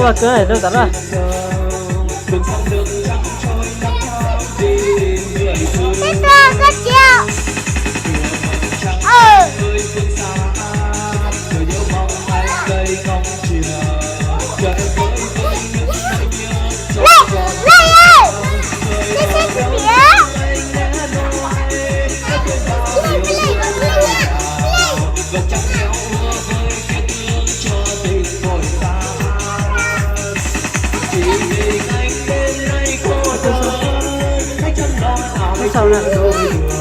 Koj kawg rau tom no. Teb tuag koj txiv. Lej, lej, lej, seb seb kuv piav. Ua tsaug na.